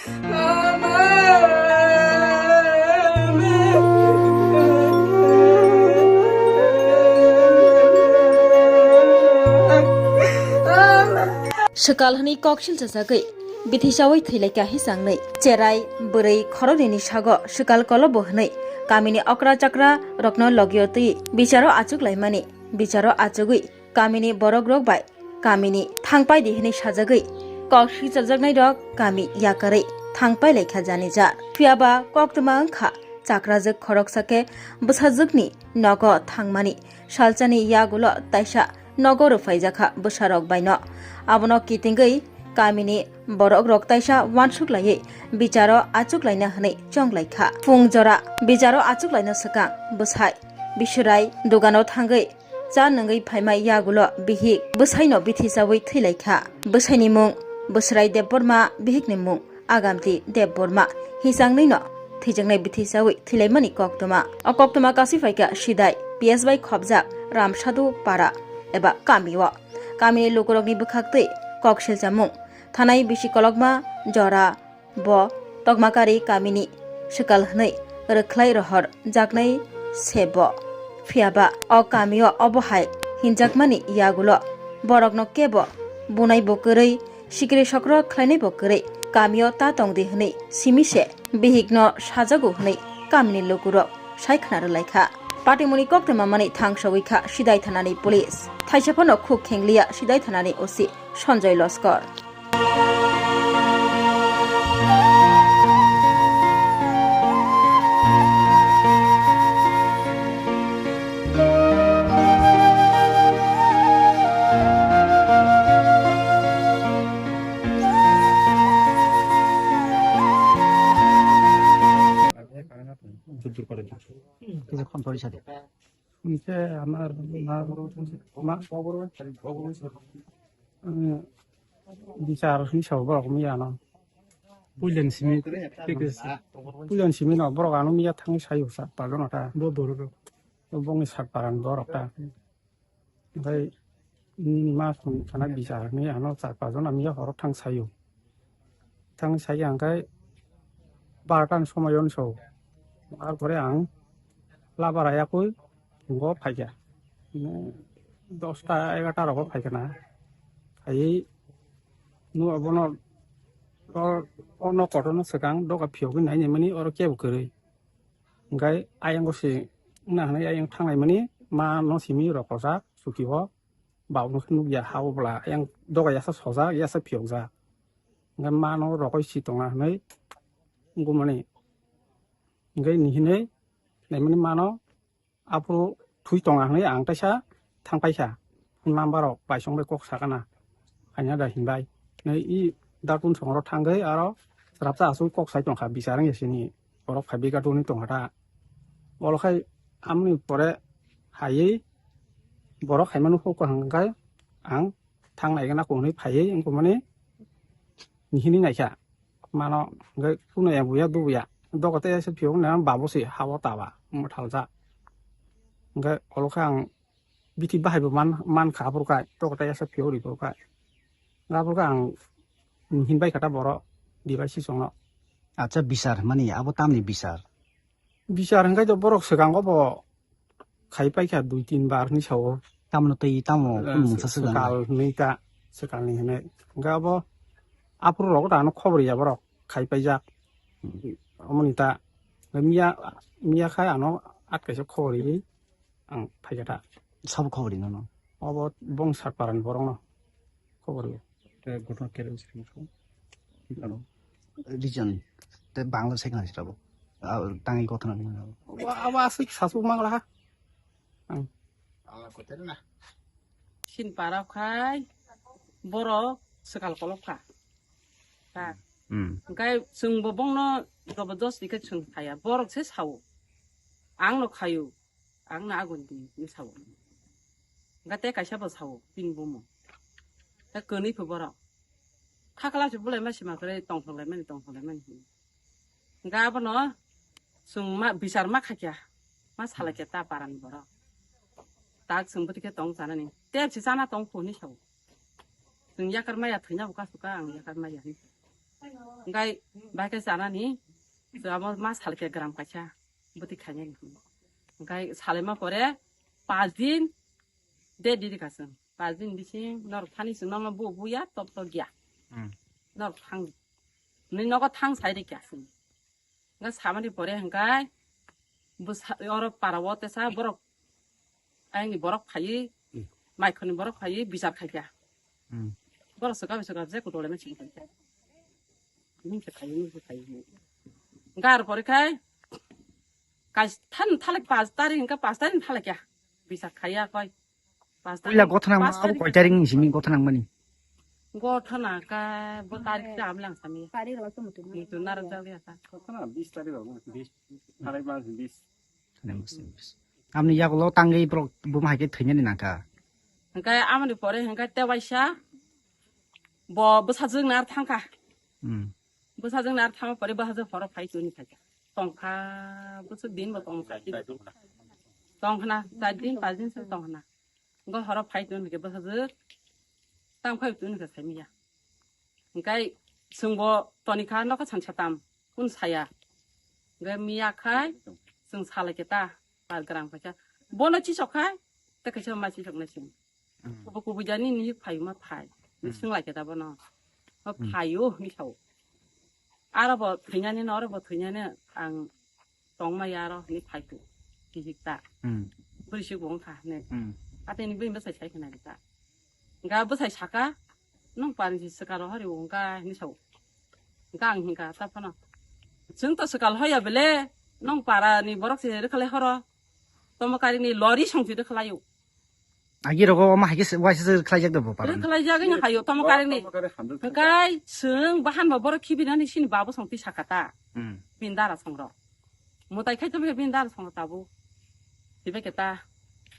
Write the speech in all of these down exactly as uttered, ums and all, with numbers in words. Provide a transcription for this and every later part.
Swkal hwnwi kok silchajagwi bithi chaui thwilaikha hisangnwi. Cherai bwrwi khoroknwini sago swkal kolobo hwnwi kamini okra chakra rokno logio twi bicharo achuklaimani. Bicharo achugwi kamini borokrok bai kamini thangpai di hwnwi sajagwi kok sichajaknairok kami yakarwi thangpai laikha jani jar. Phiyaba koktwma wngkha chakrajwk khoroksa khe bwsajwkni nogo thangmani salsani yagulo taisa nogo rwphaijakha bwsarok baino. Abono kitingwi kamini borokrok taisa uansuk laiwi bicharo achuklaina hwnwi chonglaikha. Phung jora bicharo achuklaina swkang bwsai Bisurai dogano thangwi cha nungwi phaima yagulo bihik bwsaino bithi chaui thwilaikha. Bwsaini mung Bwswrai Debbarma, bihikni mung Agamti Debbarma. Hisangnwino thwijaknai bithi chaui thwilaimani koktwma. O koktwma kasi phaikha Sidai P S bai khopjak Ramsadhu Para eba kamio. Kamini lukurokni bwkhaktwi kok silchamung thanai bisi kolokma jora Bo Tokmakari kamini swkal hwnwi rwkhlai rohor jaknai se bo. Phiyaba o kamio obo hai hinjakmani yagulo borokno kebo bunai bo kwrwi, sikiri sokro khlainai bo kwrwi, kamio ta tongdi hwnwi simi se bihikno sajago hwnwi kamini lukurok sai khna rwlaikha. Patimoni koktwma mani thang sogwi kha Sidai thanani police. Thaisa phano khuk khengliya Sidai thanani O C Sanjoy Loskor. কিছুক্ষণ পরিষদে। নিচে আমার মা, মা, উম, বিচার হিসাবে borok miya no. Puilan simi, puilan simi no borok ano miya thangwi sayo sa pajon ata. Bo borok. Bongni sak paran borok ta. Omohai nini ma song sana bichar hinwi ano char pajon miya horo thang sayo. Thang sai ang khe barota ni somoy o so. Ar pore ang labar ayakwi ngo phaikha. Dosta egarta rogo phaikha na. Phaiwi no abono o, o nok kotor no swkang doga phiyogwi nainai mani oro kebo kwrwi. Hingkhai ayang se wngna hinwi ayang thanglai mani ma no simi rokojak chuki o. Bau no khe nukya ha o bwla ayang doga yasa sojak yasa phiyokjak. Hingkhai ma no rokoi si tongna hinwi wngmani. Hingkhai ni hinwi naimani ma no aphuru thwi tonga hinwi ang teisa thangpaikha. Number rok paisong bai kok sakana. Haina da hinbai. Nei i dakun songro thangwi aro chwrapsa aswk kok sai tongkha bichar wngya sini. Borok phaibai gatuni tongkha ta. Olo khai amoni pore haiwi borok haimano huk kaham khai ang thang naigana kok hinwi phaiwi wngkha mani nihini naikha. Mano hwnkhe kuno ya buya dubuya dogo tei ese phiyok nang babo se habo taba mwthaljak. Hwnkhe olo khe ang bithi bahai bo man mankha aphuru khai dogo tei ese phiyok ri phuru khai. Aphuru khe ang hinbai kha ta borok dibai sisongno. Acha bichar mani abo tamni bichar? Bichar hwnkhe to borok swkango bo khai paikha dui tin bar hinwi sao. Tamno twi tamo eh, kunu mungsa swkang swkal hinwi ta swkalni hinwi. Hwnkhe abo aphuru rogo ta ano khobor ya borok khai paijak. Omoni ta miya miya khai ano atkaisa khobor riwi ang phaikha ta. Sabo khobor rino no? Obo bong sakparan borokno khobor riwi. Te gotno kere wngsi khe. Ano. Region. Te Bangla second sila bo. Ah, tangi gotno ni. Wa, wa, asik sasu mangla ha. Ang. Sin para khai borok swkal kolok kha. Ta. Hmm. Hingkhai chwng bo bongno jabardasti khe chwng khaya. Borok se sao. Ang no khayu. Ang na agon di ni sao. Hingkha te kaisa bo sao, pin bumo. Ta kwnwi phu borok. Khakla se bulai ma sima kwrwi tongthok lai mani, tongthok lai mani. Hingkha abono chwng ma bichar ma khakya, ma salai khe ta paran borok. Ta chwng bwtwi khe tong chanani. Tep se chana tong phu ni sao. Chwng yakar maya thwina bo kasu ka ang yakar maya hin. Hingkha Bahai khe chanani, chwla mo ma salkhe gram kaisa bwtwi khainani. Hwnkhe salaima pore pas din, de diri kasung. Pas din bising norok thani chwng nono bu buya top top ya. Hmm. Norok thang, ni nogo thang sai rikya chwng. Hwnkhe samani pore hwnkhe bwsa-, oro para o tesa borok, ayangni borok phaiwi, hmm, maikhorni borok phaiwi bichar khaikha. Hmm. Borok swkang swkang je kudole machine khaikha. Nung se phaiwi, nung se phaiwi. Hwnkhe ar pore khai, kais than thalak pas tarik hwnkhe pas tarik thalak ya. Bichar khaiya koi. Pas tarik, puila gothana pas abo tarik koi tarik ni simi gothana mani? Gothana ka bo tarik ta amlang sami. Tarik rok mutu. Mutu narok jagya ta. Gothana bis tarik rok. Bis. Tarik mas bis. Amni yagulo tangwi borok buma hai khe thwinani nangkha. Hwnkhe amoni pore hwnkhe tewaisa bo bwsajwk nar thangkha. Hmm. Bwsajwk nar thangma pore bwsajwk horo phai tuni khaikha. Tongkha bwsajwk din bo tongkha. Tongkhna, char din, pas din se tongkhna. Hwnkhe horo phai tuni khe bwsajwk tang phai tuni khe saimanya. Hwnkhe chwngbo tonikha nokha san satam, kun saya. Hwnkhe miya khai chwng salai khe ta, par grang paisa. Bono chisok khai, tei kaisa ma chisok nai chwng. Hmm. Kubu kubu jani ni phai ma phai. Hmm. Swng lai khe ta bono. Ma, hmm, phaio, ni sao. Aro bo thwinani no, aro bo thwinani ang tongma ya aro ni phai tu. Kihik ta. Hmm. Bwrwi sik bo wngkha ne. Hmm. Atini bini bwsai sai khna ta. Hwnkha bwsai saka, "Nwng parni si swkang rohor rio wngkha," hinwi sao. Hwnkha ang hinkha, ta phano, "Chwng to swkang hoya bele, nwng para ni borok se rwkhalai horo. Tomo kari ni lori song si rwkhalai o." Agi rogo omo hai khe se, waisa se rwkhalai jak da bo para. Rwkhalai jak wngkha yo, tomo kari ni. Hwnkhe chwng bahan ba borok khibi nani sini babo song twi saka ta. Hmm. Bini dara song rok. Mwtai khai tongkhe bini dara songo tabuk. Tibekhe ta.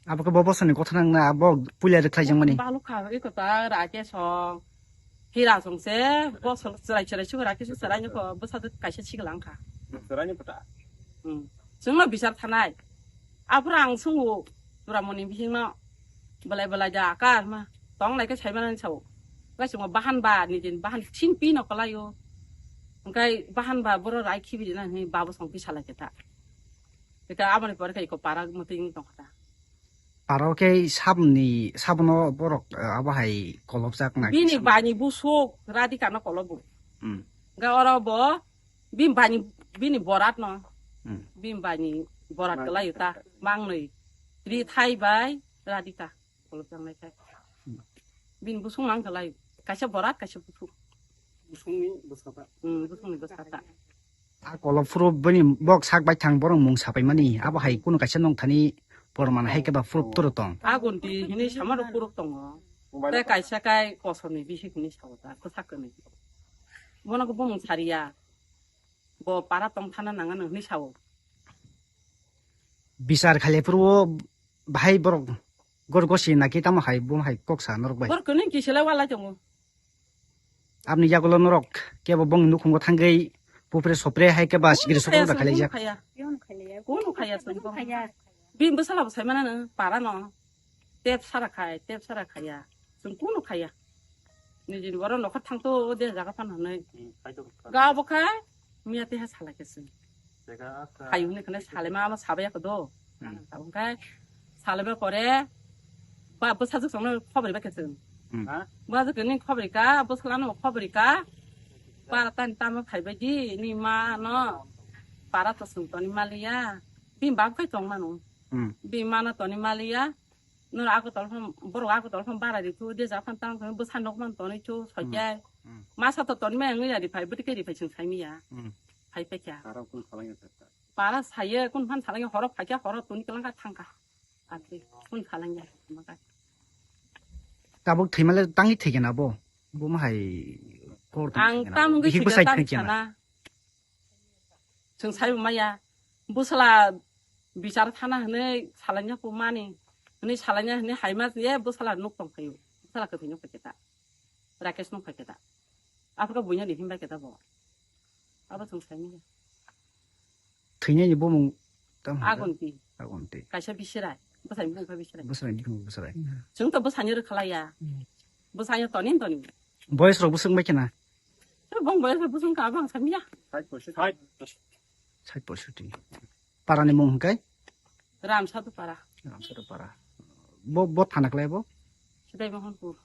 Abo khe bo bosoni kotha nang na, abo puila rwkhlai jangmani. Balukha, eko ta Rakesh song. Hira song se, bosol chwrai chwrai sugo Rakesh chwrai nokho bwsajwk kaisa sigla wngkha. Chwrai nokho ta? Hmm. Chwngno bichar thanai. Aphuru ang sungo, Turamoni bihikno, belai belai da akar ma. Tong lai khe sai manani sao. Hwnkhe chwngno bahan ba, nijini bahan sin pi no kwlai o. Hwnkhe bahan ba borok rai khibi rina hinwi babo song twi salai khe ta. Eka aboni pore khe eko para mwtwi wng tongkha ta. Para o khe saboni, sabono borok, eh, abo hai kolobjak na bini kisa. Bini bani busuk Radhika no kolobo. Hmm. Hwnkhe oro bo bini bani, bini borat no. Hmm. Bini bani borat kwlai ta. Mangnwi. Rithai bai Radhika. Kolobjaknai khe. Hmm. Bini busung mang kwlai. Kaisa borat, kaisa busung. Busungni bwsata. Hmm, busungni bwsata. A kolob phuru bini bok sak bai thang borok mung sapai mani. Abo hai kunu kaisa nong thani porman hai khe ba phuru toro tong. Agunti hinwi sama rok phuru tongo. Tei kaisa kai kosorni bihik hinwi sao ta, kwchak kwrwi. Bono khe bumung sariya. Bo para tong thana nang ano hinwi sao. Bichar khaile phuru o bahai borok gor gosi naki tamo hai bum hai kok sa norok bai. Borok kwnwi kiselai walai tongo. Aboni yagulo norok kebo bongni nukhungo thangwi pupre sopre hai keba sikiri sokro da khailaijak. Kunu khaya, kunu khaya. Bini bwsala bo sai manano para no. Tep sara khai, tep sara khaya. Chwng kunu khaya. Nijini borok nokha thangto o de jaga phano hwnwi. Hmm, kaitor kha. Ga bo kha, miya teha salai khe chwng. Teka asa. Khayu hwnwi khwnwi salai ma, ma sabai kho do. Hmm. Tabuk khai salai ba pore, ba bwsajwk chwngno khobori ba khe chwng. Hmm. Ha? Bwsajwk ni khobori ka, bwsala no khobori ka. Para tani tamo phaibai di, ni ma no. Para to chwng toni maliya. Bini bab khai tong mano. Hmm. Bini ma no toni maliya. Noro Agartala phano, borok Agartala phano bara ri thu, de ja phano tang phano bwsa nok man tonwi thu, hmm, soichai. Hmm. Masa to tonwi maya wngwi ya ri phai, bwtwi khe ri phai chwng sai maya. Hmm. Phai phai kha. Para kun salai ya ta. Para saye, kun phan salai horo phai kha, horo tuni kwlang kha thang kha. Atwi kun salai ya ma kha. Tabuk thwimale tangwi thwikhe na bo. Bo ma hai kor tong. Ang thwikhe na tam bo. Wngwi bihik thwikhe bwsai tam thwikhe na. Sana. Chwng sai bo maya, bwsala bichar thana hwnwi salaina phu mani, hwnwi salaina hwnwi hai ma ye bwsala nuk tong phaio, bwsala kwthwi nuk phai khe ta, Rakesh nuk phai khe ta, aphuru buino ni himbai khe ta bo, abo chwng sai maya. Thwinani bumung tamo hwnka? Agonti. Agonti. Kaisa bisirai, bwsai bumung kha bisirai. Bwsai bumung bwsai. Chwng to bwsai ni rwkhalai ya. Hmm. Bwsai toni toni. Boys rok bwswk bai khe na? Bong boya se busung ka bang samya. Sait poisoti. Parani mung hingkai? Ramsadu para. Ramsadu para. Bo, bo thana klai bo? Sidai Mohanpur.